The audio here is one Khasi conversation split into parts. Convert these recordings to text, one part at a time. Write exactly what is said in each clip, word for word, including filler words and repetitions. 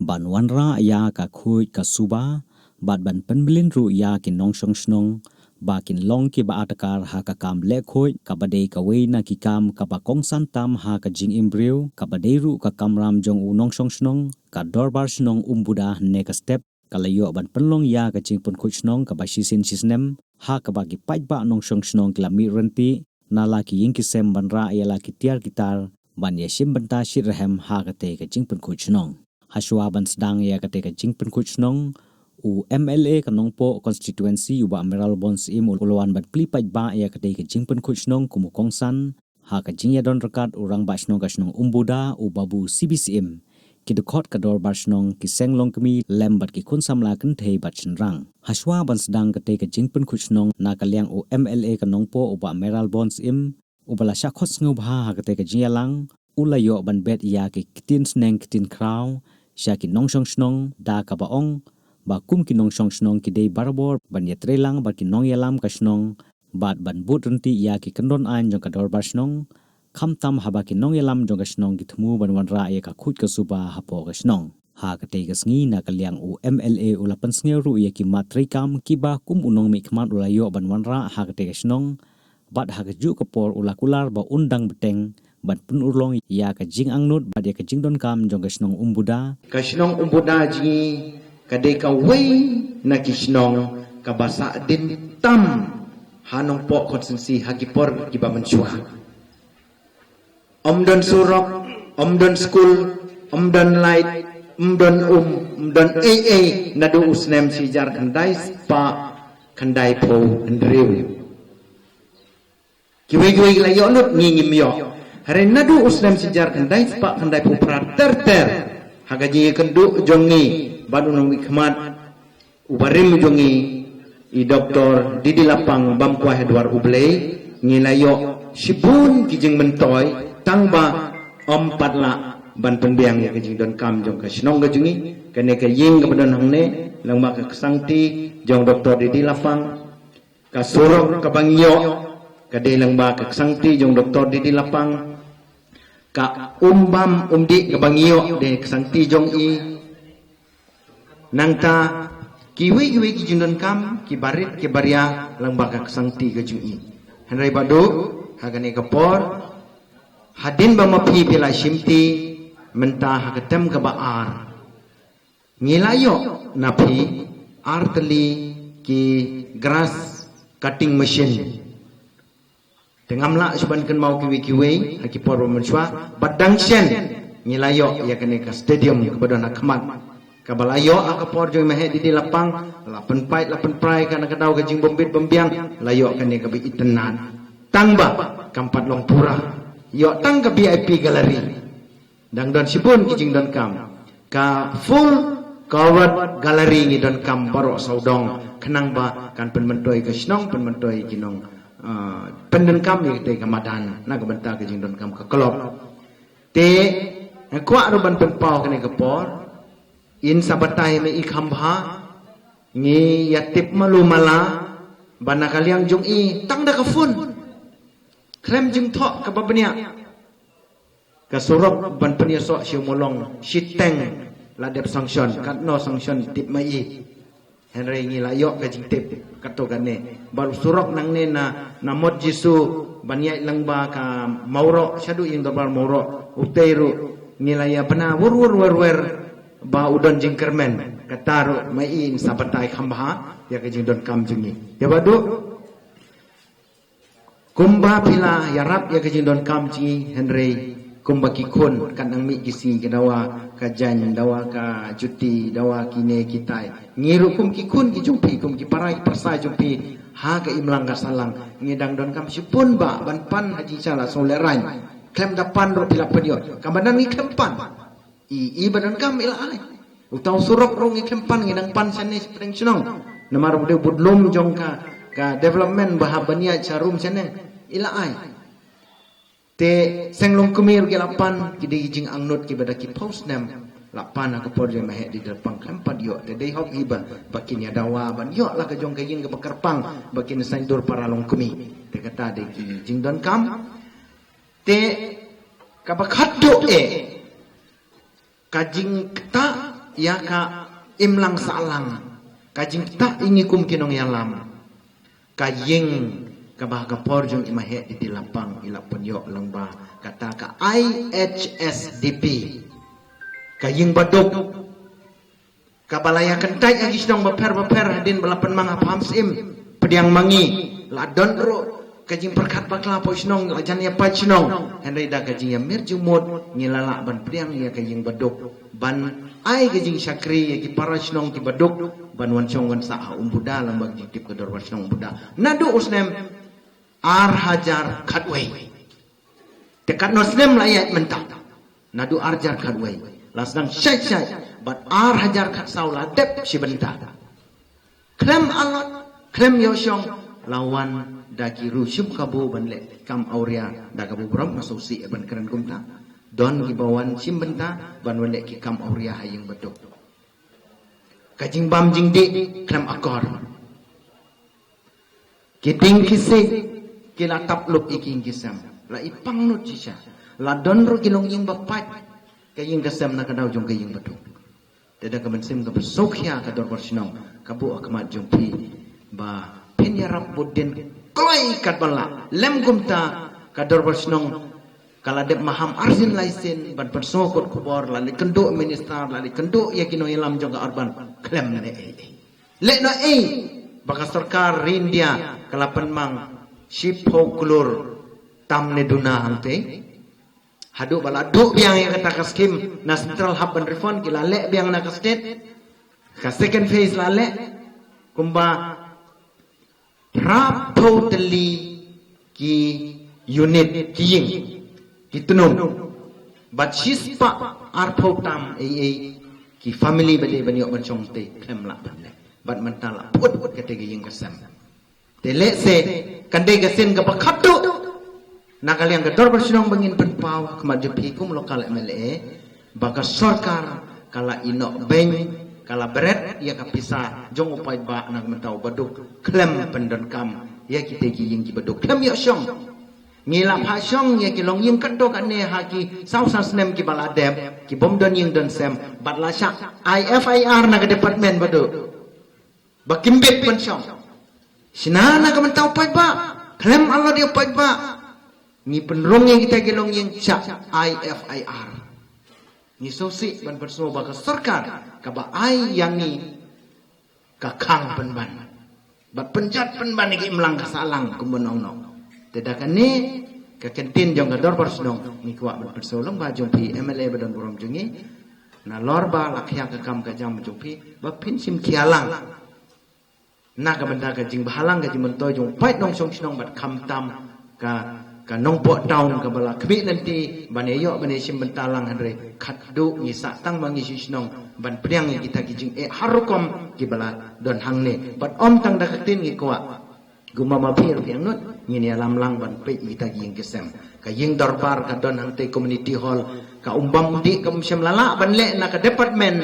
ban wanrah ïa ka khuid ka suba bad ban pynmlien ruh ïa ki nongshong shnong ba kin long kiba atakar ha ka kam leh khuid, kaba dei kawei na ki kam kaba kongsan tam ha ka jingim briew, kaba dei ruh ka kamram jong u nongshong shnong. Ka Dorbar Shnong Umbuda ne ka step ka la ïoh ban pynlong ïa ka jingpynkhuid shnong kaba shisien shisnem, ha kaba ki paidbah nongshong shnong ki la mih ryntih na la ki ïing ki sem ban rah ïa la ki tiar ki tar ban ïashim bynta shitrhem ha katei ka jingpynkhuid shnong. Hashwa ban sdang ïa katei ka jingpynkhuid shnong, u M L A ka Nongpoh constituency, u Bah Mayral Born Syiem, u la wan ban plie paidbah ïa katei ka jingpynkhuid shnong kum u kongsan ha ka jingïadon ryngkat u Rangbah Shnong ka shnong Umbuda, u Babu C B Syiem, ki dkhot ka Dorbar Shnong, ki seng longkmie lem bad ki khun samla kynthei bad shynrang. Hashwa ban sdang katei ka jingpynkhuid shnong, na ka liang u M L A ka Nongpoh, u Bah Mayral Born Syiem, uba la shah khot sngewbha ha katei ka jingïalang, u la ïoh ban bet ïa ki ktien sneng ktien khraw sha ki nongshong shnong, da kaba ong ba kum ki nongshong shnong ki dei barabor ban ïatreilang bad ki nongïalam ka shnong bad ban bud ryntih ïa ki kyndon aiñ jong ka Dorbar Shnong, khamtam haba ki nongïalam jong ka shnong ki thmu ban wanrah ïa ka khuid ka suba hapoh ka shnong. Ha katei ka sngi, na ka liang u M L A u la pynsngew ruh ïa ki mat treikam kiba kum u nongmihkhmat u la ïoh ban wanrah ha katei ka shnong, bad ha kajuh ka por u la kular ba un dang bteng ban pynurlong ïa ka jingangnud bad ïa ka jingdonkam jong ka shnong Umbuda. Ka shnong Umbuda jong ngi ka dei kawei na ki shnong kaba sahdien tam ha Nongpoh constituency ha ki por kiba mynshuwa. Ym don surok, ym don skul, ym don light, ym don um, ym don ei ei naduh u snem shi hajar khyndai spah khyndaiphew hynriew. Kiwei kiwei ki la ïoh lut, ngi ngim ïoh. Hynrei naduh u snem shi hajar khyndai spah khyndaiphew phra ter ter, ha ka jingïakynduh jong ngi bad u nongmihkhmat u barim jong ngi, i Doktor D D Lapang, bam kwai ha dwar U Blei, ngi la ïoh shibun ki jingmyntoi, tang ba ym pat lah ban pynbiang ïa ka jingdonkam jong ka shnong ka jong ngi. Kane ka ïing kaba don hangne, lyngba ka ksangti jong Doktor D D Lapang, ka surok kaba ngi ïoh ka dei lyngba ka ksangti jong Doktor D D Lapang, ka um bam um dih kaba ngi ïoh dei ksangti jong i. Nangta kiwei kiwei ki jingdonkam kiba rit kiba ria lyngba ka ksangti ka jong i. Hynrei bad u, ha kane ka por, hadien ba ma phi phi la shimti, mynta ha ka term kaba ar, ngi la ïoh na phi ar tylli ki grass cutting machine. Te ngam lah shuh ban kynmaw kiwei kiwei ha ki por ba mynshuwa, bad dang shen ngi la ïoh ïa kane ka stadium kaba don ha khmat, kaba la ïoh ha ka por jong i Maheh D D Lapang, la pynpait la pynprai ka na ka daw ka jingbym bit bym biang, la ïoh kane kaba itynnad. Tang ba kam pat long pura, ïoh tang ka V I P gallery. Dang don shibun ki jingdonkam. Ka full covered gallery ngi donkam baroh sawdong, khnang ba kan pynmyntoi ka shnong, pynmyntoi ki nong, ah, pyndonkam ïa katei ka madan na ka bynta ka jingdonkam ka club. Te nga kwah ruh ban pynpaw kane ka por, in sa batai me i kham bha, ngi ïa tip malu mala ba na ka liang jong i tang da ka phone, khlem jingthoh kaba bniah. Ka surok ban pynïasoh sha Mawlong shiteng la dep sanction, katno sanction tip ma i. Hynrei ngi la ïoh ka jingtip katto katne. Bad u surok nangne na, na Mot Jisu ban ïaid lyngba ka Mawroh, shaduh ïing dorbar Mawroh, utei ruh ngi la ïa bna wur wur wer wer ba u don jingkyrmen. Kata ruh ma i in sa batai kham bha ïa ka jingdonkam jong ngi. Te bad u Kumba phi la ïarap ïa ka jingdonkam jong ngi, hynrei kumba ki khun, kat nang mih ki sngi, ka dawa ka jaiñ, dawa ka juti, dawa kine kitai, ngi ruh kum ki khun ki jong phi, kum ki para ki pyrsa jong phi ha ka imlang ka sahlang, ngi dang donkam shibun ba ban pan ha jingshisha, la sngew lehraiñ. Khlem da pan ruh phi la pynïoh. Ka madan ngi khlem pan. I, i ba donkam i la ai. Uta u surok ruh ngi khlem pan, ngi dang pan shane shapdeng shnong. Namar u dei u budlum jong ka, ka development ba hap ban ïaid sha rum shane, i la ai. Te seng longkmie ruh ki la pan, ki dei ki jingangnud kiba da ki phew snem la pan ha ka por jong i Maheh D D Lapang, khlem pat ïoh. Te dei hok hi ba, ba kin ïa dawa ban ïoh la ka jong ka ïing kaba kyrpang, ba kin saiñdur para longkmie. Te kata dei ki jingdonkam. Te kaba khatduh eh, ka jingktah ïa ka imlang sahlang, ka jingtah ïa ngi kum ki nongïalam, ka ïing kaba ha ka por jong i Maheh Diti Lapang i la pynïoh lyngba kata ka I H S D P, ka ïing baduk, kaba la ïa kyntait ha ki shnong bapher bapher hadien ba la pynmang ha Pahamsyiem, pdiang ma ngi. La don ruh ka jingpyrkhat bakla hapoh shnong, la jan ïa pait shnong, hynrei da ka jingïamir jingmut ngi la lah ban pdiang ïa ka ïing baduk, ban ai ka jingshakri ïa ki para shnong ki baduk ban wan shong wan sah ha Umbuda, lyngba ka jingtip ka dorbar shnong Umbuda naduh u snem ar hajar khatwei. Te katno snem la ïaid mynta? Naduh ar hajar khatwei la sdang shait shait, bad ar hajar khatsaw la dep shi bynta. Khlem alot, khlem ïoh shong, la wan da ki riew shim kabu ban leh kam awria da kabu brom. Nga sngewsih ban kren kumta. Don kiba wan shim bynta ban wan leh ki kam awria ha ïing baduk. Ka jingbam jingdih khlem akor. Ki dieng ki siej ki la tap lup ïa ki ïing ki sem. La i pangnud shisha. La don ruh ki longïing ba pait ka ïing ka sem na ka daw jong ka ïing baduk. Te da ka mynsiem kaba sngewkhia ka dorbar shnong ka buh ha khmat jong phi ba phin ïarap bud dien kloi katba lah. Lem kumta ka dorbar shnong ka la dep maham arsien laisien ban pynsngewkut khubor, la leit kynduh minister, la leit kynduh ïa ki nongïalam jong ka urban, khlem ne ei ei. Leh noh ei ba ka sorkar ri India ka la pynmang shiphew klur tam ne duna hangtei. Haduh ba la duh biang ïa kata ka skim na central hap ban refund, ki la leh biang na ka state. Ka second phase la leh kumba phraphew tylli ki unit, ki ïing, ki tnum. Bad shispah arphew tam ei ei ki family ba dei ban ïoh ban shong te khlem lah ban leh. Bad mynta la put kata ka ïing ka sem. Te lehse kan dei ka sien kaba khadduh na ka liang ka dorbar shnong ba ngin pynpaw ha khmat jong phi kum local M L A ba ka sorkar ka la ïehnoh beiñ, ka la bret ïa ka pisa jong u paidbah na ka bynta u baduk khlem pyndonkam ïa kita ki ïing ki baduk, khlem ïoh shong. Ngi la phah shong ïa ki longïing katto katne ha ki saw san snem kiba la dep, ki bym don ïing don sem, bad la shah I F I R na ka department baduk ba kim bit ban shong. Shna na ka bynta u paidbah, khlem alot ïa u paidbah. Ngi pynrung ïa kita ki longïing shah I F I R. Ngi sngewsih ban pynsngew ba ka sorkar kaba ai ïa ngi ka khang pynban bad pynjot pynban ïa ki imlang ka sahlang kumba nong nong. Te da kane ka kyntien jong ka dorbar shnong ngi kwah ban pynsngew lyngba jong phi M L A ba don burom jong ngi, nalor ba la khia ka kam ka jam jong phi ba phin shim khia lang na ka bynta ka jingbhalang ka jingmyntoi jong u paid nongshong shnong bad khamtam ka, ka Nongpoh Town kaba la khmih lynti ban ïa ïoh ban ïa shim bynta lang, hynrei khadduh ngi sah tang ma ngi sha shnong ban pdiang ïa kita ki jingeh har rukom kiba la don hangne. Bad ym tang da ka ktien ngi kwah, kumba ma phi ruh phi angnud, ngin ïalam lang ban peit ïa kita ki ïing ki sem. Ka ïing dorbar ka don hangtei, community hall, ka Umbam Umdih kam shym la lah ban leh na ka department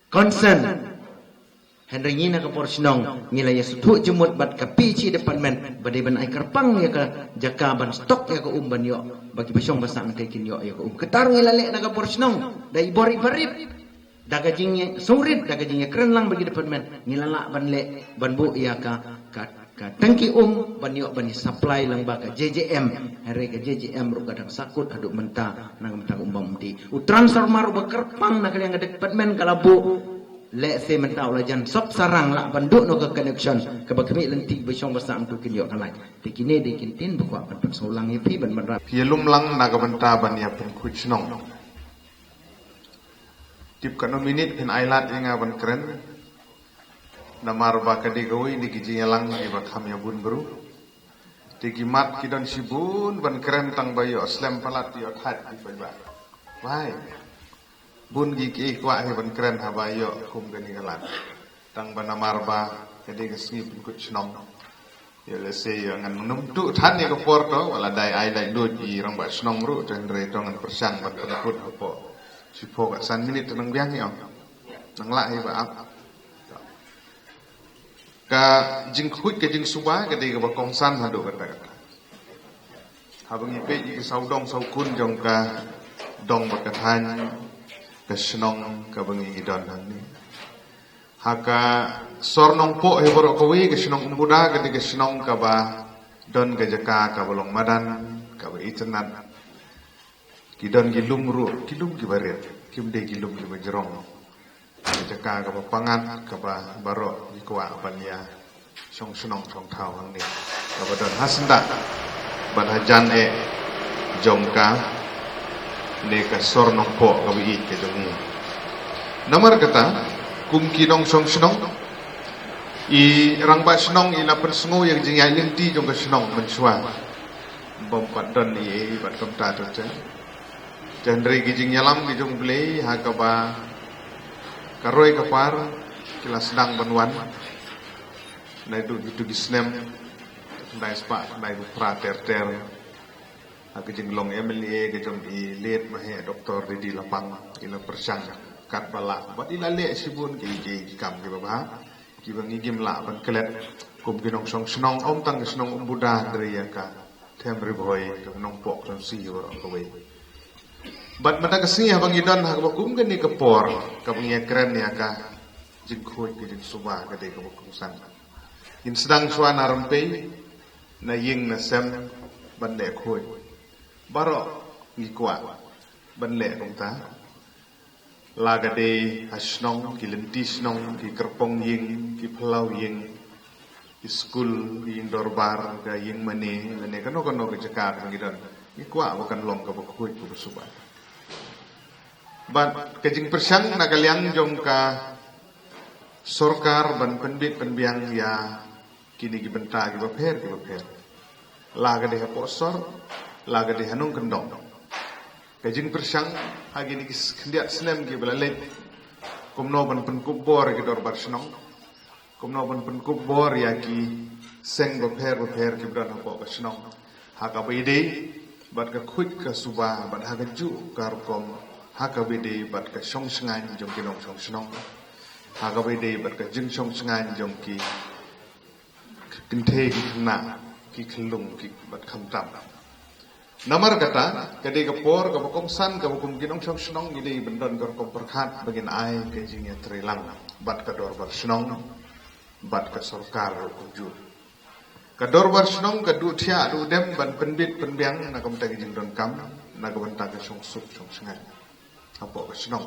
concern. Hynrei ngi na ka por shnong ngi la ïa sngewthuh jingmut bad ka P H E department ba dei ban ai kyrpang ïa ka jaka ban stock ïa ka um ban ïoh ba kiba shong ba sah hangtei kin ïoh ïa ka um. Kata ruh ngi la leh na ka por shnong da i bor i barit, da ka jingïasngewrit, da ka jingïakren lang bad ki department, ngi la lah ban leh ban buh ïa ka, ka ka tangki um ban ïoh ban ïa supply lyngba ka J J M. Hynrei ka J J M ruh ka dang sahkut haduh mynta na ka bynta ka Umbam Umdih. U transformer uba kyrpang na ka liang ka department ka la buh, lehse mynta u la jan sop sarang lah ban duh noh ka connection kaba khmih lynti ba shong ba sah hangtu kin ïoh ka light. Te kine dei ki ktien ba kwah ban pynsngew lang ïa phi ban ban rap. Phi ïalum lang na ka bynta ban ïa pynkhuid shnong. Tip katno minit phin ai lad ïa nga ban kren. Namar ba ka dei kawei na ki jingïalang kiba kham ïa bun bru. Te ki mat ki don shibun ban kren tang ba ïoh slem palat ïoh thait ki paidbah. Bai. Bun ki kiei kwah hi ban kren haba ïoh kum kane ka lad. Tang ba namar ba ka dei ka sngi pynkut shnong. Ïa lehse ïa ngan nym tuh than ïa ka por to, wat la dei ai laitluid i rangbah shnong ruh, te hynrei to ngan pyrshang ban pynkut hapoh shiphew ka san minit, te nang biang ïa ong. Nang lah hi ba ap. Ka jingkhuid ka jingsuba ka dei kaba kongsan haduh katta katta. Haba ngi peit ïa ki sawdong sawkun jong ka dong bad ka thaiñ, Ka shnong kaba ngi don hangne. Ha ka sor Nongpoh hi baroh kawei, ka shnong Umbuda ka dei ka shnong kaba don ka jaka kaba long madan, kaba itynnad. Ki don ki lum ruh, ki lum kiba rit, kim dei ki lum kiba jrong. Ka jaka kaba pyngngad, kaba baroh ngi kwah ban ïa shong shnong shong thaw hangne, kaba don ha syndah bad ha jan eh jong kane ka sor Nongpoh kaba ïeit ka jong ngi. Namar kata, kum ki nongshong shnong, i rangbah shnong i la pynsngew ïa ka jingïaid lynti jong ka shnong mynshuwa. Bym pat don ei ei bad kumta te. Te hynrei ki jingïalam ki jong U Blei ha kaba ka roi ka par ki la sdang ban wan. Naduh kito ki snem khyndai spah khyndai phew phra ter ter, ha ka jinglong M L A ka jong i late maheh Doctor D D Lapang, i la pyrshang katba lah bad i la leh shibun ki, ki, ki kam kiba bha, kiba ngi kim lah ban klet kum ki nongshong shnong, ym tang ka shnong Umbuda hynrei ïa ka them Ri Bhoi, ka Nongpoh Khlem Sih baroh kawei. Bad mynta ka sngi haba ngi don ha kaba kum kane ka por kaba ngi ïakren ïa ka jingkhuid ka jingsuba ka dei kaba kongsan. Ngin sdang shuwa na rympei, na ïing na sem ban leh khuid. Baroh ngi kwah ban leh kumta. La ka dei ha shnong, ki lynti shnong, ki kyrpong ïing, ki phyllaw ïing, ki skul, ki ïing dorbar, ka ïing mane, lane kano kano ka jaka kaba ngi don. Ngi kwah ba kan long kaba khuid kaba suba. Bad ka jingpyrshang na ka liang jong ka sorkar ban pynbit pynbiang ïa kine ki bynta kiba pher kiba pher. La ka dei hapoh sor, la ka dei ha nongkyndong. Ka jingpyrshang ha kine ki khyndiat snem kiba la leit, kumno ban pynkup bor ïa ki dorbar shnong, kumno ban pynkup bor ïa ki seng bapher bapher kiba don hapoh ka shnong, ha kaba ïadei bad ka khuid ka suba, bad ha kajuh ka rukom ha kaba ïadei bad ka shong shngaiñ jong ki nongshong shnong, ha kaba ïadei bad ka jingshong shngaiñ jong ki kynthei ki khynnah, ki khyllung ki bad khamtam. Namar kata, ka dei ka por kaba kongsan kaba kum ki nongshong shnong ngi dei ban don ka rukom pyrkhat ba ngin ai ka jingïatreilang bad ka dorbar shnong bad ka sorkar ruh kumjuh. Ka dorbar shnong ka duh thiah duh dem ban pynbit pynbiang na ka bynta ka jingdonkam, na ka bynta ka shongsuk shongshngaiñ hapoh ka shnong.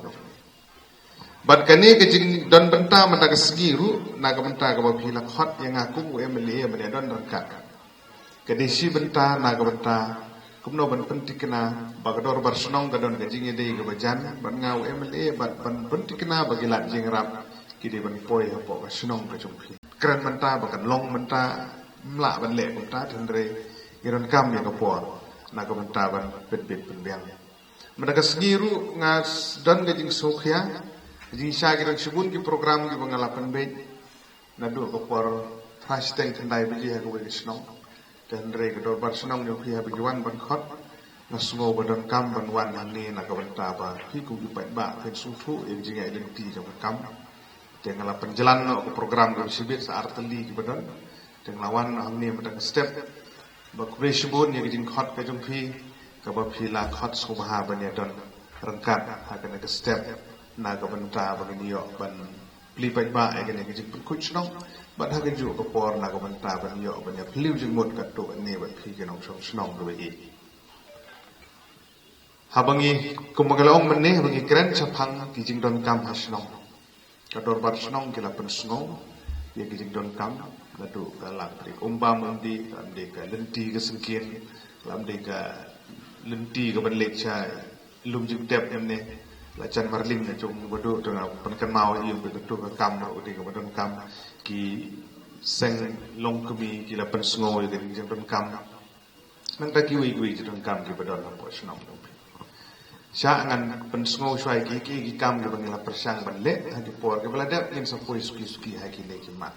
Bad kane ka jingdon bynta mynta ka sngi ruh na ka bynta kaba phi la khot ïa nga kum u M L A ban ïadon ryngkat. Ka dei shi bynta na ka bynta kumno ban pynthikna ba ka dorbar shnong ka don ka jingïadei kaba jan bad nga u M L A, bad ban pynthikna ba ki lad jingïarap ki dei ban poi hapoh ka shnong ka jong phi. Kren mynta ba kan long mynta, ym lah ban leh kumta, hynrei ngi donkam ïa ka por na ka bynta ban pynbit pynbiang. Mynta ka sngi ruh nga s-, don ka jingsngewkhia, ka jingshai ki don shibun ki program kiba nga la pynbeit naduh ka por phra shiteng khyndai baje ha kawei ka shnong. Te hynrei ka dorbar shnong jong phi haba ngi wan ban khot, nga sngew ba donkam ban wan hangne na ka bynta ba phi kum ki paidbah phin sngewthuh ïa ka jingïaid lynti jong ka kam. Te nga la pynjlan noh ka program kaba shibit sa ar tylli kiba don. Te nga la wan noh hangne mynta ka step ba khublei shibun ïa ka jingkhot ka jong phi, kaba phi la khot sngewbha ban ïadon ryngkat ha kane ka step na ka bynta ba ngin ïoh ban plie paidbah ïa kane ka jingpynkhuid shnong, bad ha kajuh ka por na ka bynta ban ïoh ban ïa plie jingmut katto katne bad phi ki nongshong shnong kiba ïeit. Haba ngi, kumba nga la ong mynne, haba ngi kren shaphang ki jingdonkam ha shnong, ka dorbar shnong ki la pynsngew ïa ki jingdonkam naduh ka lam dei ka umbam umdih, ka lam dei ka lynti ka syngkien, ka lam dei ka lynti kaban leit sha lum jingtep mynne, la jan marling na jong Baduh, te nga pynkynmaw ïa u, ka tu ka kam ruh dei kaba donkam, ki seng longkmie ki la pynsngew ïa ki jingdonkam. Nangta kiwei kiwei ki jingdonkam kiba don hapoh shnong jong phi. Sha ngan pynsngew shuwa ïa ki, ki, ki kam kiba ngi la pyrshang ban leh ha ki por kiba la dep, ngin sa poi suki suki ha kine ki mat.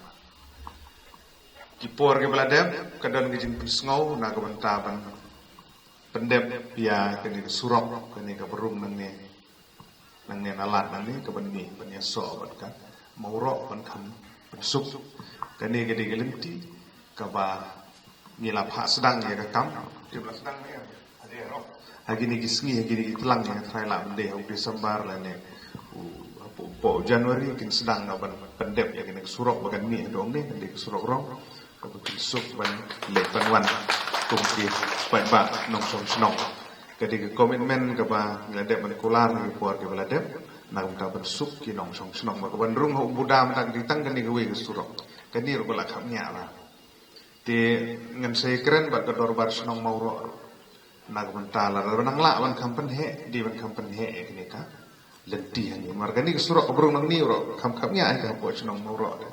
Ki por kiba la dep ka don ki jingpynsngew na ka bynta ban pyndep ïa kane ka surok, kane kaba rung nangne, nangne na lad nangne kaban mih ban ïasoh bad ka Mawroh ban kham pynsuk. Kane ka dei ka lynti kaba ngi la phah sdang ïa ka kam. Te ba la sdang ne em? Ha kine ki sngi, ha kine ki tlang, nga tharai lah ban dei ha u December lane u, u, u January, kin sdang ban pyndep ïa kane ka surok ba kan mih haduh ne, kan dei ka surok rong, kaba kin suk ban leit ban wan kum ki paidbah nongshong shnong. Ka dei ka commitment kaba ngi la dep ban kular ha ki por kiba la dep. Na ka bynta ban suk ki nongshong shnong ba ka ban rung ha u Buda mynta ka dei tang kane kawei ka surok. Kane ruh ka la kham ñiah la. Te ngan sa ïakren bad ka dorbar shnong Mawroh ruh. Na ka bynta lada nang lah ban kham pynheh, dei ban kham pynheh ïa kane ka lynti hangne. Namar kane ka surok ka brung nangne ruh kham kham ñiah ïa ka hapoh shnong Mawroh te.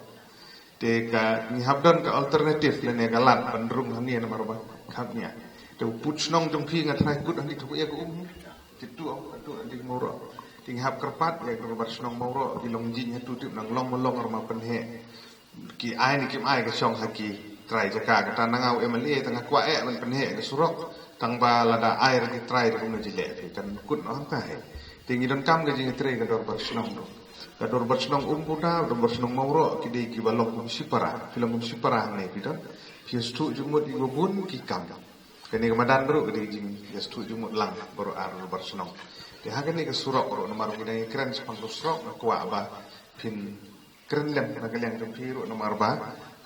Te ka ngi hap don ka alternative lane ka lad ban rung hangne namar ba kham ñiah. Te u pud shnong jong phi nga tharai kut hangne, to ïa ka um. Te tu ong ka tu hangne Mawroh. Te ngi hap kyrpad ïa ka dorbar shnong Mawroh, ki long jing ha tu tip nang long ma long ruh ma pynheh. Ki ai ne kim ai ka shong ha ki trai jaka, kata na nga u M L A tang nga kwah eh ban pynheh ka surok, tang ba lada ai ra ki trai ruh kumno jileh phi, kan kut noh hangta hi. Te ngi donkam ka jingtrei ka dorbar shnong ruh. Ka dorbar shnong Umbuda, dorbar shnong Mawroh, ki dei kiba long kum shipara, phi long kum shipara hangne phi don. Phi ïa sdang jingmut ïa kiba bun ki kam. Kane ka madan ruh ka dei ka jingïa sdang jingmut lang baroh ar dorbar shnong. Te ha kane ka surok ruh namar ngi dang ïakren shaphang ka surok, nga kwah ba phin kren lem na ka liang jong phi ruh namar ba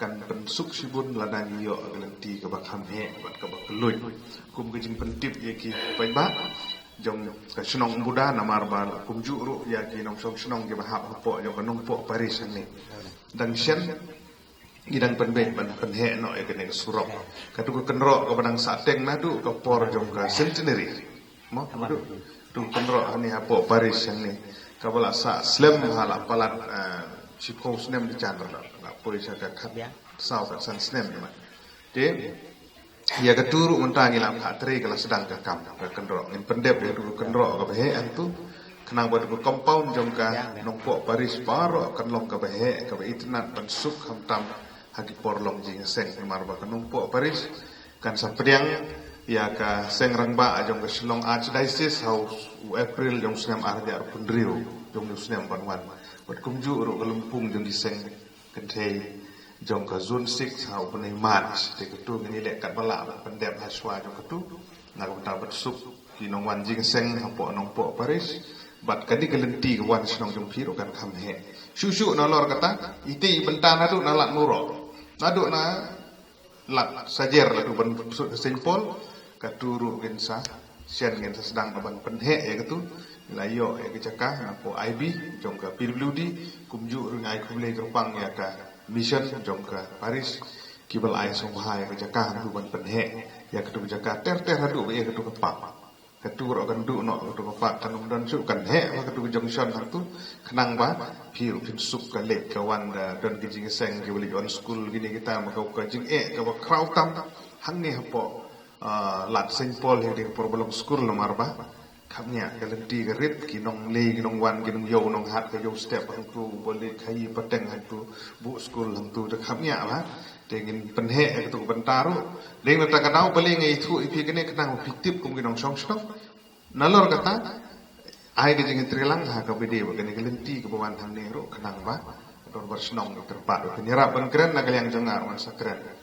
kan pynsuk shibun lada ngi ïoh ka lynti kaba kham heh bad kaba kylluid. Kum ka jingpyntip ïa ki paidbah jong ka shnong Umbuda namar ba kumjuh ruh ïa ki nongshong shnong kiba hap hapoh jong ka Nongpoh Parish hangne. Dang shen ngi dang pynbeit ban pynheh noh ïa kane ka surok. Katu ka kynroh kaba dang sah teng naduh ka por jong ka centenary. Mo, naduh tu kynroh hangne hapoh parish hangne. Kaba la sah slem ha la palat, eh, shiphew snem, dei jan la, la poi sha ka khatsaw khatsan snem ma. Te ïa katu ruh mynta ngi la phah trei, ka la sdang ka kam ka kynroh. Ngin pyndep ïa katu ka kynroh kaba heh hangtu. Khnang ba katu ka compound jong ka Nongpoh Parish baroh kan long kaba heh, kaba itynnad ban suk khamtam ha ki por long jingïaseng, namar ba ka Nongpoh Parish kan sa pdiang ïa ka seng rangbah jong ka Shillong Archdiocese ha u April jong u snem ar hajar arphew hynriew, jong u snem ban wan. Bad kumjuh ruh ka lympung jong ki seng kynthei jong ka Zone six ha u bnai March. Te katu ngin ïaleh katba lah ban pyndep ha shuwa jong katu. Na ka bynta ban suk ki nongwan jingïaseng hapoh Nongpoh Parish. Bad kane ka lynti ka wan shnong jong phi ruh kan kham heh. Shuh shuh nalor kata, ite i bynta naduh na Lad Mawroh, naduh na Lad Sajer, lada ban sut Saint Paul, katu ruh ngin sa shen, ngin sa sdang ban pynheh ïa katu. La ïoh ïa ka jaka napoh I B jong ka P W D, kumjuh ruh ngi ai khublei kyrpang ïa ka mission jong ka parish kiba la ai sngewbha ïa ka jaka hangtu ban pynheh ïa katu ka jaka ter ter haduh ba ïa katu ka park. Katu ruh kan duh noh, katu ka park kan ym don shuh, kan heh ba katu ka junction hangtu, khnang ba phi ruh phin suk ka leit ka wan, da don ki jingïaseng kiba leit wan skul kine kita, ma ka, ka jingeh kaba khraw tam hangne hapoh, ah, Lad Saint Paul hi, dei ka por ba long skul namar ba kham ñiah ka lynti ka rit, ki nongleit ki nongwan, ki nongïew nonghat ka ïew step hangtu, ba leit khaïi pateng hangtu, buh skul hangtu, te kham ñiah ba. Te ngin pynheh ïa katu ka bynta ruh. Dei na kata ka daw balei nga ïathuh ïa phi kane, khnang ba phi tip kum ki nongshong shnong. Nalor kata, ai ka jingïatreilang ha kaba ïadei bad kane ka lynti kaba wan hangne ruh, khnang ba ka dorbar shnong ka kyrpad ruh. Phin ïarap ban kren na ka liang jong nga ruh ngan sa kren ïa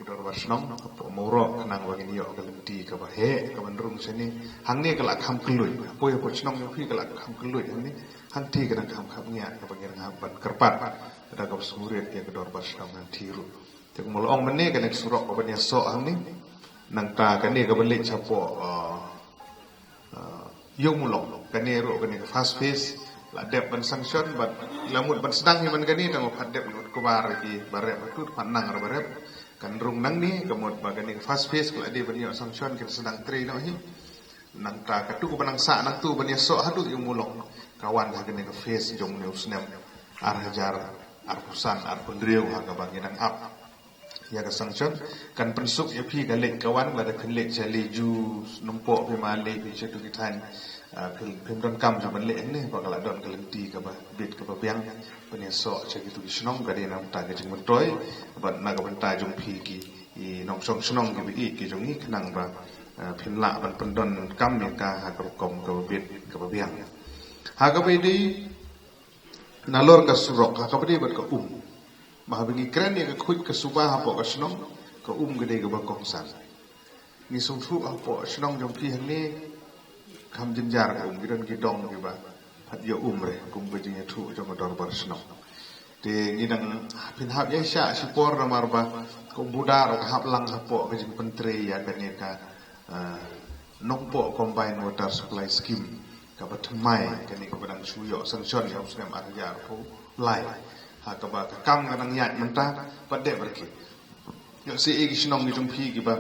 ki dorbar shnong hapoh Mawroh, khnang ba ngin ïoh ka lynti kaba heh, ka ban rung shane. Hangne ka la kham kylluid, hapoh, hapoh shnong jong phi ka la kham kylluid hangne. Hangtei ka dang kham kham ñiah, kaba ngin hap ban kyrpad da kaba sngewrit ïa ka dorbar shnong hangtei ruh. Te kumba la ong mynne, kane ka surok ka ban ïasoh hangne. Nangta kane ka ban leit shapoh, ah, ah, Ïewmawlong. Kane ruh kane ka first phase la dep ban sanction bad la mut ban sdang hi man kane, tang ba pat dep lut kbar ki ba rep, atu pat nang ra ba rep. Kan rung nangne, ka mut ba kane ka first phase ka la dei ban ïoh sanction, kin sdang trei noh hi. Nangta katu ka ban nang sah nangtu ban ïasoh haduh Ïewmawlong, ka wan ha kane ka phase jong une u snem ar hajar arphew san arphew hynriew ha kaba ngi dang ap ïa ka sanction. Kan pynsuk ïa phi ka leit ka wan, lada phin leit sha Leju, Nongpoh, phi ma leit phi sha tu ki thaiñ, ah, phin, phim donkam shuh ban leit hangne, ba ka la don ka lynti kaba bit kaba biang ban ïasoh sha kitu ki shnong. Ka dei na ka bynta ka jingmyntoi bad na ka bynta jong phi ki, i nongshong shnong kiba ïeit ki jong ngi, khnang ba, ah, phin lah ban pyndonkam ïa ka ha ka rukom kaba bit kaba biang. Ha kaba ïadei nalor ka surok, ha kaba ïadei bad ka um, ba haba ngi kren ïa ka khuid ka suba hapoh ka shnong, ka um ka dei kaba kongsan. Ngi sngewthuh hapoh shnong jong phi hangne kham jynjar ka um, ki don ki dong kiba pat ïoh um re kum ka jingïathuh jong ka dorbar shnong. Te ngi dang pynhap ïa sha shipor namar ba ka um Buda ruh ka hap lang hapoh ka jingpyntrei ïa kane ka, ah, Nongpoh Combined Water Supply Scheme kaba thymmai, kane kaba dang shu ïoh sanction ïa u snem ar hajar arphew lai. Ha kaba ka kam ka dang ïaid mynta, pat dei ba ki ïoh se e ki shnong ki jong phi kiba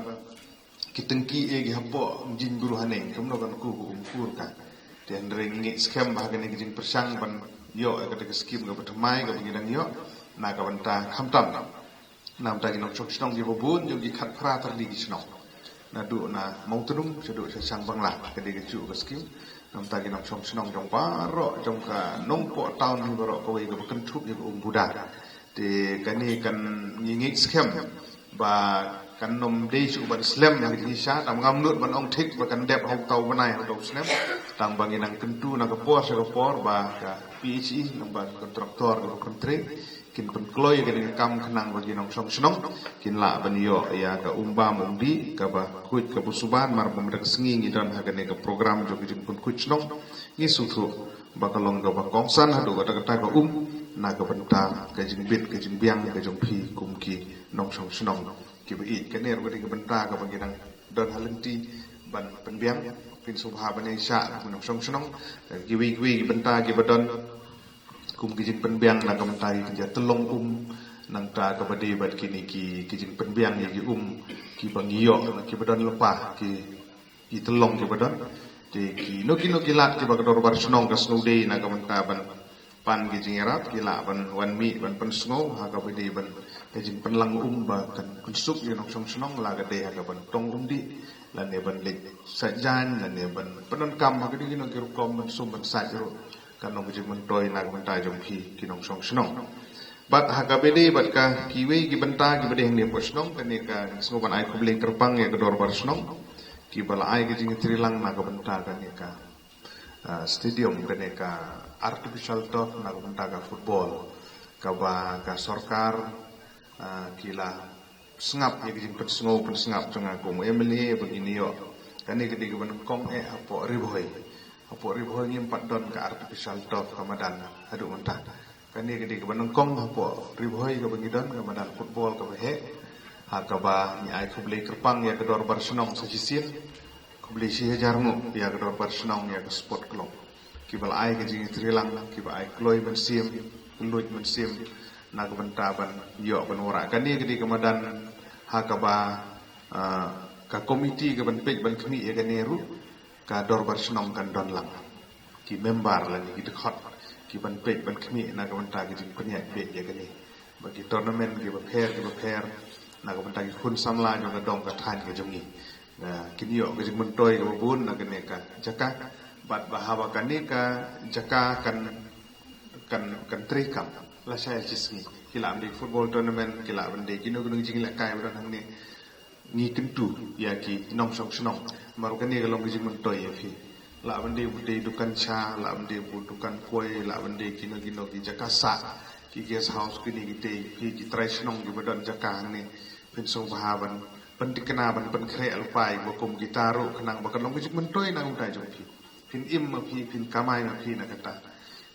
ki tengki e ki hapoh jing guru haneng kumno kan ku ku um kur ka. Te hynrei ngi skhem ba ha kane ka jingpyrshang ban ïoh ïa kata ka skim kaba thymmai kaba ngi dang ïoh na ka bynta khamtam. Na bynta ki nongshong shnong kiba bun jong ki khatphra tylli ki shnong. Naduh na Mawtnum shaduh sha Shangbangla ka dei ka juh ka skim. Na bynta ki nongshong shnong jong baroh jong ka Nongpoh town hi baroh kawei kaba kynthup ïa ka um Buda. Te kane kan ngi ngeit skhem ba kan nym dei shuh ban slem ha ka jingshisha, tang ngam nud ban ong thik ba kan dep ha uta u bnai ha uta u snem. Tang ba ngi nang kyntu na ka por sha ka por ba ka P H E, nang ba ki kontraktor, ki kontri kin pynkloi ïa kane ka kam khnang ba ki nongshong shnong kin lah ban ïoh ïa ka um bam um dih kaba khuid kaba suban, mar ba mynta ka sngi ngi don ha kane ka program jong ka jingpynkhuid shnong. Ngi sngewthuh ba ka long kaba kongsan haduh katta katta ka um na ka bynta ka jingbit ka jingbiang ka jong phi kum ki nongshong shnong kiba ïeit. Kane ruh ka dei ka bynta kaba ngi dang don ha lynti ban pynbiang. Phin sngewbha ban ïaishah kum ki nongshong shnong, kiwei kiwei ki bynta kiba don kum ki jingpynbiang na ka bynta ki jingtyllong um, nangta kaba dei bad kine ki, ki jingpynbiang ïa ki um kiba ngi ïoh na kiba don lypa, ki, ki tyllong kiba don. Te kino kino ki lad kiba ka dorbar shnong ka sngewdei na ka bynta ban pan ki jingïarap, ki lah ban wan mih ban pynsngew ha kaba dei ban ka jingpynlang um ba kan pynsuk ïa ki nongshong shnong, la ka dei ha ka ban tong um dih lane ban leit sait jaiñ lane ban pyndonkam ha kino kino ki rukom ban sum ban sait ruh. Kan long ka jingmyntoi na ka bynta jong phi ki nongshong shnong. Bad ha kaba dei bad ka kiwei ki bynta kiba dei hangne hapoh shnong, kane ka sngewbha ban ai khublei kyrpang ïa ka dorbar shnong kiba la ai ka jingïatreilang na ka bynta kane ka, ah, stadium, kane ka artificial turf na ka bynta ka football kaba ka sorkar, ah, ki la sngap ïa ka jingpynsngew pynsngap jong nga kum u M L A ba ngin ïoh. Kane ka dei kaba nyngkong eh hapoh Ri Bhoi. Hapoh Ri Bhoi ngim pat don ka artificial turf ka madan haduh mynta. Kane ka dei kaba nyngkong hapoh Ri Bhoi kaba ngi don ka madan football kaba heh. Ha kaba ngi ai khublei kyrpang ïa ka dorbar shnong sa shisien. Khublei shi hajar nguh ïa ka dorbar shnong, ïa ka sport club kiba la ai ka jingïatreilang, kiba ai kloi mynsiem, kloi mynsiem na ka bynta ban ïoh ban wanrah. Kane ka dei ka madan ha kaba, ah, ka komiti kaban peit ban khmih ïa kane ruh ka dorbar shnong kan don lang ki member lane ki dkhot kiban peit ban khmih na ka bynta ka jingpynïaid beit ïa kane. Ba ki tournament kiba pher kiba pher na ka bynta ki khun samla jong ka dong ka thaiñ ka jong ngi, ah, kin ïoh ka jingmyntoi kaba bun na kane ka jaka. Bad ba haba kane ka jaka kan, kan, kan treikam lashai shisngi, ki lah ban dei football tournament, ki lah ban dei kino kino ki jinglehkai ba don hangne, ngi kyntu ïa ki nongshong shnong. Namar kane ka long ka jingmyntoi ïa phi. Lah ban dei ba dei dukan cha, lah ban dei ba dukan poi, lah ban dei kino kino ki jaka sah, ki guest house, kine kitei, phi ki trai shnong kiba don jaka hangne, phin sngewbha ban pynthikna ban pynkhreh lypa ïa kiba kum kita ruh khnang ba kan long ka jingmyntoi na ka bynta jong phi. Phin im ma phi, phin kamai ma phi na kata.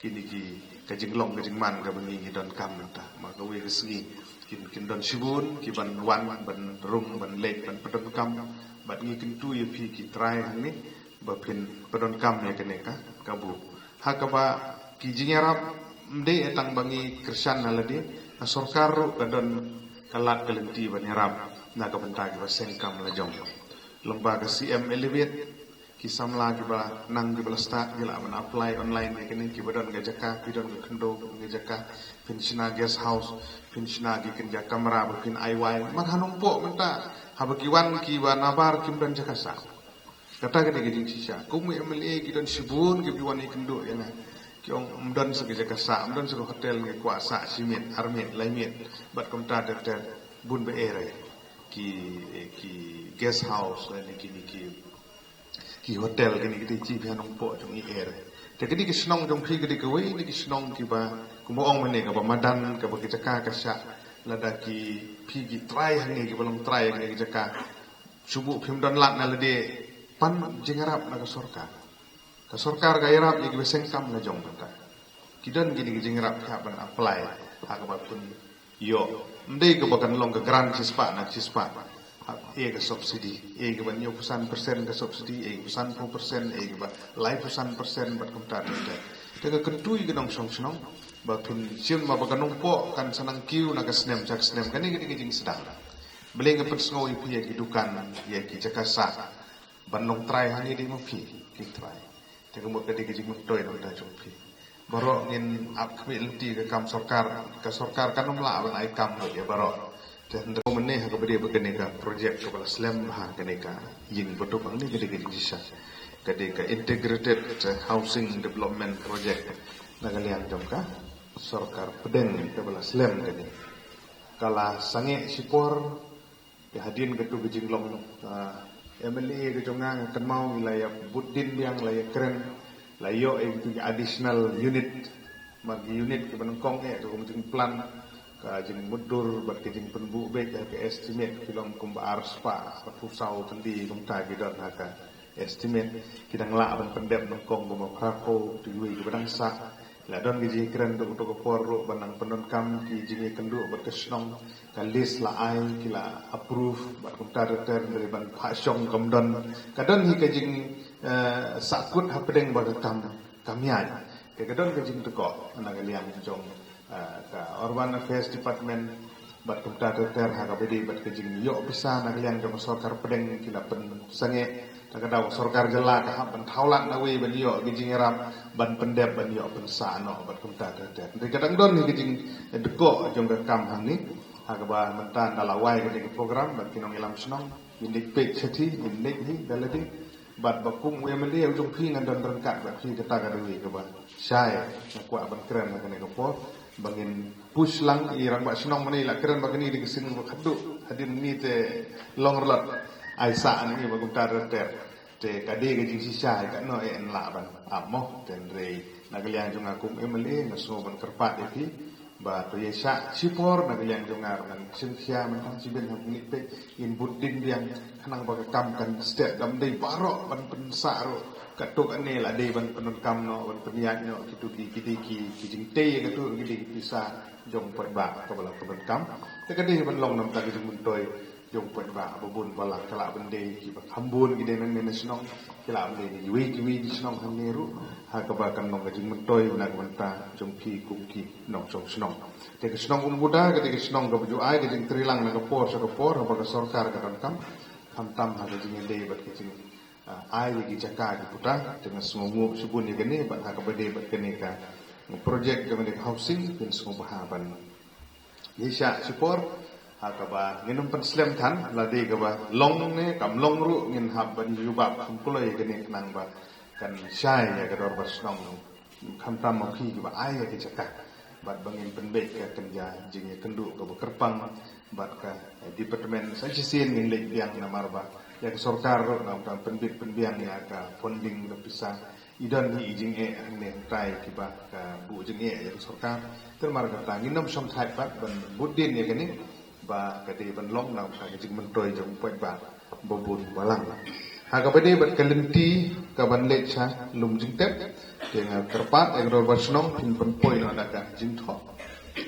Kine ki, ka jinglong ka jingman kaba ngi ngi donkam mynta. Ma kawei ka sngi kin, kin don shibun kiban wan ban rung ban leit ban pyndonkam. Bad ngi kyntu ïa phi ki trai hangne ba phin pyndonkam ïa kane ka kabu. Ha kaba ki jingïarap ym dei tang ba ngi kyrshan na lade, ka sorkar ruh ka don ka lad ka lynti ban ïarap na ka bynta kiba seng kam la jong. Lem bad ka C M Elevate, ki samla kiba nang kiba la stad ki lah ban apply online ïa kane, kiba don ka jaka, phi don ka khyndew, ka jaka, phin shna guest house, phin shna ki kynja kamra ba phin ai wai. Namar ha Nongpoh mynta haba ki wan kiba nabar kim don jaka sah. Kata ka dei ka jingshisha. Kum u M L A ki don shibun kiba wan ïakynduh ïa nga, ki ong ym don sa ka jaka sah, ym don sa ka hotel, ngi kwah sah shi miet, ar miet, lai miet. Bad kumta ter ter bun ba eh re ki, ki guest house lane kine ki, ki hotel, kine ki te chi phi ha Nongpoh jong ngi eh re. Te ka dei ka shnong jong phi, ka dei kawei na ki shnong kiba, kumba ong mynne, kaba madan, kaba ka jaka ka shah. Lada ki, phi ki trai hangne, kiba long trai hangne ka jaka, Shu buh phim don lad na lade, pan jingïarap na ka sorkar. Ka sorkar ka ïarap ïa ki ba seng kam la jong mynta. Ki don kine ki jingïarap ki hap ban apply ha kaba pun ïoh. Ym dei kaba kan long ka grant shispah na shispah. Hap ïa ka subsidy, ïa kaba hynñiewphew san percent ka subsidy, ïa kaba sanphew percent, ïa kaba laiphew san percent bad kumta ter ter. Te ka kyntu ïa ki nongshong shnong ba phin shim ma ba ka nongpoh kan sa nang kiew na ka snem sha ka snem, kane ka dei ka jingsdang. Balei nga pynsngew ïa phi ïa ki dukan, ïa ki jaka sah ban long trai hangne, dei ma phi ki trai. Te ka mut ka dei ka jingmyntoi na ka bynta jong phi. Baroh ngin ap khmih lynti ka kam sorkar, ka sorkar kan ym lah ban ai kam lut ïa baroh. Te hynrei mynne ha kaba dei ba kane ka project kaba la slem ha kane ka ïing bad hangne ka dei ka jingshisha, ka dei ka Integrated Housing Development Project na ka liang jong ka sorkar pdeng kaba la slem kane. Ka la sangeh shipor, ïa hadien katu ka jinglong, ah, M L A ka jong nga, nga kynmaw ngi la ïa bud dien biang, la ïa kren, la ïoh ïa katu ki additional unit. Mar ki unit kiba nyngkong eh, katu ka jingplan, ka jingmutdur bad ka jingpynbuh beit, ha ka estimate ki long kumba arspah arphew saw tylli kumta ki don ha ka estimate. Ki dang lah ban pyndep nyngkong kumba phra phew, tu iwei kiba dang sah. La don ki jingkren tu ka por ruh ban nang pyndonkam ki jingïakynduh bad ka shnong, ka list la ai, ki la approve bad kumta ter ter, hynrei ban phah shong kam don. Ka don hi ka jing, eh, sahkut hapdeng ba ka kam kam ïaid. Te ka don ka jingtkoh na ka liang jong, eh, ka Urban Affairs Department bad kumta ter ter ha kaba dei bad ka jingïoh pisa na ka liang jong ka sorkar pdeng ki la pynsangeh. Ta ka daw ka sorkar jylla ka hap ban thaw lad na wei ban ïoh ka jingïarap ban pyndep ban ïoh pynsah noh bad kumta ter ter. Hynrei ka dang don hi ka jingtkoh jong ka kam hangne ha kaba mynta ynda la wai kane ka program bad ki nongïalam shnong ngin leit peit shathie, ngin leit hi da lade. Bad ba kum u M L A u jong phi ngan don ryngkat bad phi, kata ka dei kaba shai nga kwah ban kren ha kane ka por, ba ngin push lang. I rangbah shnong mynne i la kren ba kane dei ka sien ba khadduh, hadien ni te long rlot, ai sah ni ba kumta ter ter. Te ka dei ka jingshisha, ka no eh yn lah ban ap mo. Te hynrei na ka liang jong nga kum M L A nga sngew ban kyrpad ïa phi ba to ïa shah shipor na ka liang jong nga ruh ngan shim khia mynta shibun ha pynlip peit, ngin bud dien biang khnang ba ka kam kan stet. Kam dei baroh ban pynsah ruh, katto katne la dei ban pyndonkam noh, ban pynïaid noh, kitu ki, ki dei ki, ki jingtei, katto ki dei ki pisa jong paidbah kaba la pyndonkam. Te ka dei ban long namar ka jingmyntoi jong paidbah ba bun ba la, ka lah ban dei kiba kham bun ki dei nangne na shnong, ki lah ban dei na kiwei kiwei ki shnong hangne ruh, ha kaba kan long ka jingmyntoi na ka bynta jong phi kum ki nongshong shnong. Te ka shnong Umbuda ka dei ka shnong kaba ju ai ka jingtreilang na ka por sha ka por haba ka sorkar ka donkam, khamtam ha ka jingïadei bad ka jing, ah, ai ïa ki jaka ki puta. Te nga sngewnguh shibun ïa kane bad ha kaba dei bad kane ka project kaba dei ka housing, phin sngewbha ban ïa shah shipor ha kaba ngin ym pynslem than, la dei kaba long ne kam long ruh ngin hap ban ïa jubab kham kloi ïa kane khnang ba kan shai ïa ka dorbar shnong, khamtam ma phi kiba ai ïa ka jaka. Bad ba ngin pynbeit ka kynja jingïakynduh kaba kyrpang bad ka, eh, department sa shisien ngin leit biang namar ba ïa ka sorkar ruh nang tang pynbeit pynbiang ïa ka funding ka pisa. I don hi i jingeh hangne hangtai kiba ka buh jingeh ïa ka sorkar. Te namar kata ngin ym shongthait pat ban bud dien ïa kane ba ka dei ban long na ka jingmyntoi jong paidbah ba bun balang. Ha kaba dei bad ka lynti kaban leit sha Lumjingtep, te nga kyrpad ïa ka dorbar shnong phin pynpoi noh da ka jingthoh.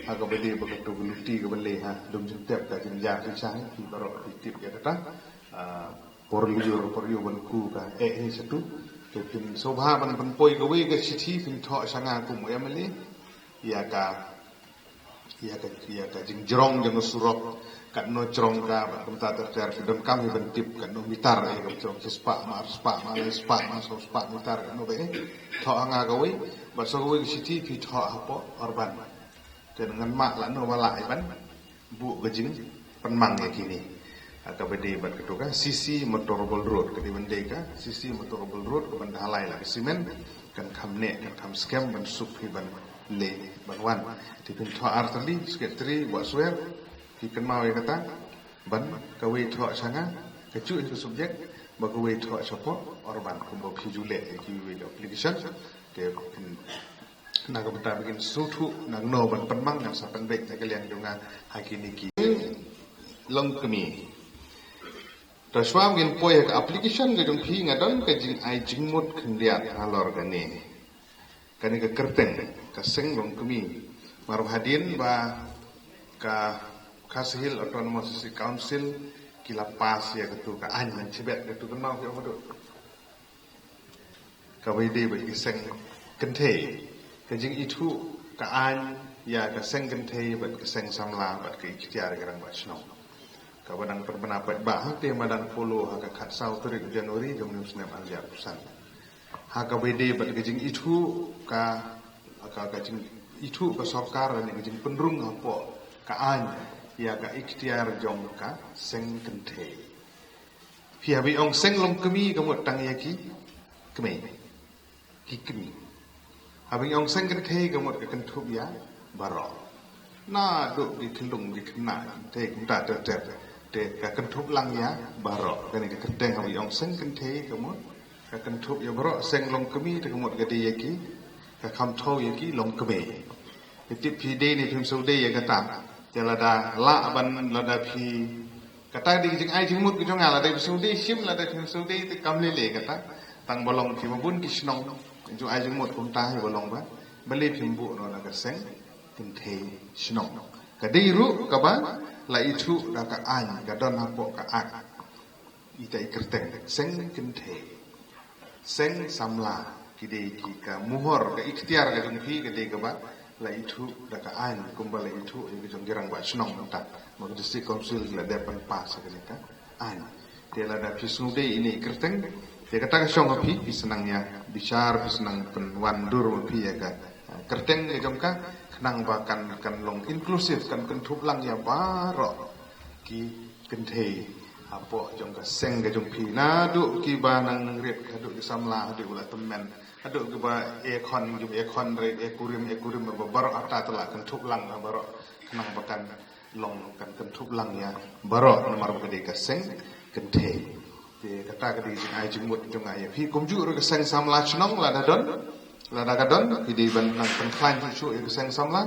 Ha kaba dei bad katu ka lynti kaban leit ha Lumjingtep, ka jingjar jingshai, phi baroh phi tip ïa kata. Ah, por lyiur por ïew ban ku ka eh hi shatu. Te phin sngewbha ban pynpoi kawei ka shithi phin thoh sha nga kum u M L A ïa ka, ïa ka, ïa ka jingjrong jong ka surok, katno jrong ka bad kumta ter ter. Phi donkam hi ban tip katno mitar, eh, ka jrong shispah ma arspah ma laispah ma sawspah mitar, katno ba eh. Thoh ha nga kawei bad sa kawei ka shithi phi thoh hapoh Urban. Te ngan map lano ba lah ban buh ka jingpynmang ïa kine. Ha kaba dei bad katu ka C C Motorable Road, ka dei ban dei ka C C Motorable Road kaban da halai la ka cement, kan kham neh kan kham skhem ban suk hi ban leit ban wan. Te phin thoh artylli, secretary Bah Swer, phi kynmaw ïa kata, ban kawei thoh sha nga, kajuh hi ka subject, ba kawei thoh shapoh Urban kumba phi ju leh ïa kiwei ki application. Te phin Na ka bynta ba kin sngewthuh nangno ban pynmang, ngan sa pynbeit na ka liang jong nga ha kine ki. Longkmie. To shwa ngin poi ha ka application ka jong phi, nga don ka jingai jingmut khyndiat halor kane. Kane ka kyrteng ka seng longkmie. Mar hadien ba ka Khasi Hills Autonomous District Council ki la pass ïa katu ka aiñ, ngan chibet katu ka nong ki ong katu. Kaba ïadei bad ki seng kynthei, ka jingithuh ka aiñ ïa ka seng kynthei bad ka seng samla bad ka iktiar ki rangbah shnong. Kaba dang pynbna pat ba hangte madan polo ha ka khatsaw tarik January jong u snem ar hajar arphew san. Ha kaba ïadei bad ka jingithuh ka, ka, ka jingithuh ka sorkar ne ka jingpynrung hapoh ka aiñ ïa ka iktiar jong ka seng kynthei. Phi haba ong seng longkmie ka mut tang ïa ki kmie. Ki kmie. Haba ong seng kynthei ka mut ka kynthup ïa baroh. Naduh ki khyllung ki khynnah te kumta ter ter. Te ka kynthup lang ïa baroh. Kane ka kyrteng haba ong seng kynthei ka mut ka kynthup ïa baroh, seng longkmie te ka mut ka dei ïa ki, ka kham thew ïa ki longkmie. Te tip phi dei ne phim sngewdei ïa kata. Te lada lah ban, lada phi Kata dei ka jingai jingmut ka jong nga, lada phi sngewdei shim, lada phi sngewdei te kam lei lei kata. Tang ba long kiba bun ki shnong, jingai jingmut kumta hi ba long ba, balei phim buh noh na ka seng kynthei shnong. Ka dei ruh kaba la ithuh da ka aiñ, ka don hapoh ka Act. Ita i kyrteng seng kynthei, seng samla, ki dei ki ka muhor, ka iktiar ka jong phi ka dei kaba la ithuh da ka aiñ, kumba la ithuh ïa ka jong ki rangbah shnong mynta. Ma ka District Council ki la dep ban pass ïa kane ka aiñ. Te lada phi sngewdei ine i kyrteng, te kata ka shong ha phi, phi sa nang ïa bichar, phi sa nang pynwan dur ma phi ïa ka, eh, kyrteng ka jong ka, khnang ba kan, kan long inclusive, kan kynthup lang ïa baroh ki kynthei hapoh jong ka seng ka jong phi, naduh kiba nang nang rit, haduh ki samla, haduh ba la tymmen, haduh kiba e khon, kiba e khon re, e kurim, e kurim, ba baroh, ata te la kynthup lang ha baroh, khnang ba kan long, kan kynthup lang ïa baroh namar ba ka dei ka seng kynthei. Te kata ka dei ka jingai jingmut jong nga ïa phi. Kumjuh ruh ka seng samla shnong lada don, lada ka don, ki dei ban nang pynkhlaiñ shuh shuh ïa ka seng samla.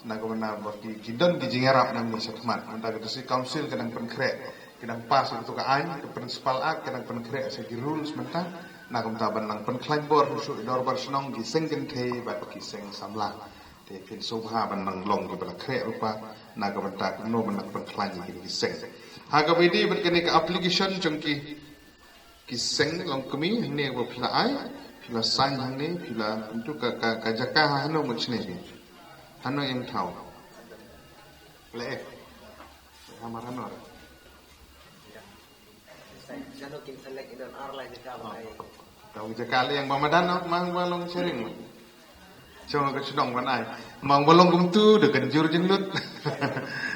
Na ka bynta ba ki, ki don ki jingïarap nangne shakhmat. Mynta ka District Council ka dang pynkhreh, ka dang pass ïa katu ka aiñ, ka Principal Act, ka dang pynkhreh sa ki rules mynta. Na ka bynta ban nang pynkhlaiñ bor shuh shuh ïa dorbar shnong, ki seng kynthei bad ki seng samla. Te phin sngewbha ban nang long kiba la khreh lypa na ka bynta kumno ban nang pynkhlaiñ ïa kine ki seng. Ha kaba ïadei bad kane ka application jong ki, ki seng longkmie, hangne ba phi la ai, phi la sign hangne, phi la pyntu ka, ka, ka jaka ha hano mut shane phi. Hano ïeng thaw. Le eh. Hamar hano. Jano kin select i don ar lai jaka ba ai. Tau jaka liang ba madan, mang ba long sharing. Chong ka chnong ban ai. Mang ba long kumtu da kan jur jinglut.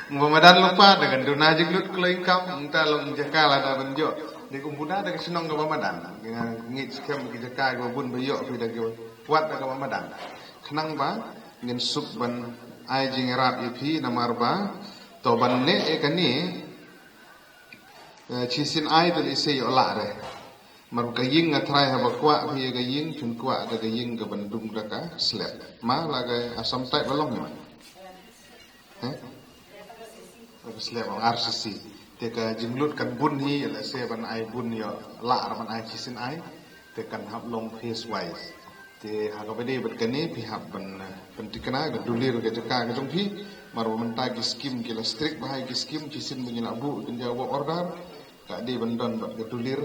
Ba madan lypa da kan duna jinglut kloi kam, nta long jaka lada ban ïoh. Dei kum buda da ka chnong ka ba madan. Ngi skhem ki jaka ka ba bun ba ïoh phi da ki wat da ka ba madan. Khnang ba ngin suk ban ai jingïarap ïa phi namar ba to ban leh ïa kane. Eh, shisien ai te lehse ïoh lah re. Mar ka ïing nga tharai haba kwah phi ïa ka ïing, phin kwah da ka ïing ka ban dung da ka slab. Ma la ka Assam type ba long ma. Eh? Ka slab R C C. Te ka jinglut kan bun hi, lehse ban ai bun ïoh lah re ban ai shisien ai. Te kan hap long phase wise. Te ha kaba ïadei bad kane phi hap ban, eh, pynthikna ka dulir ka jaka ka jong phi. Mar ba mynta ki skim ki la strict bha ïa ki skim, shisien ba ngi la buh kin ja work order. Ka dei ban don bad ka dulir.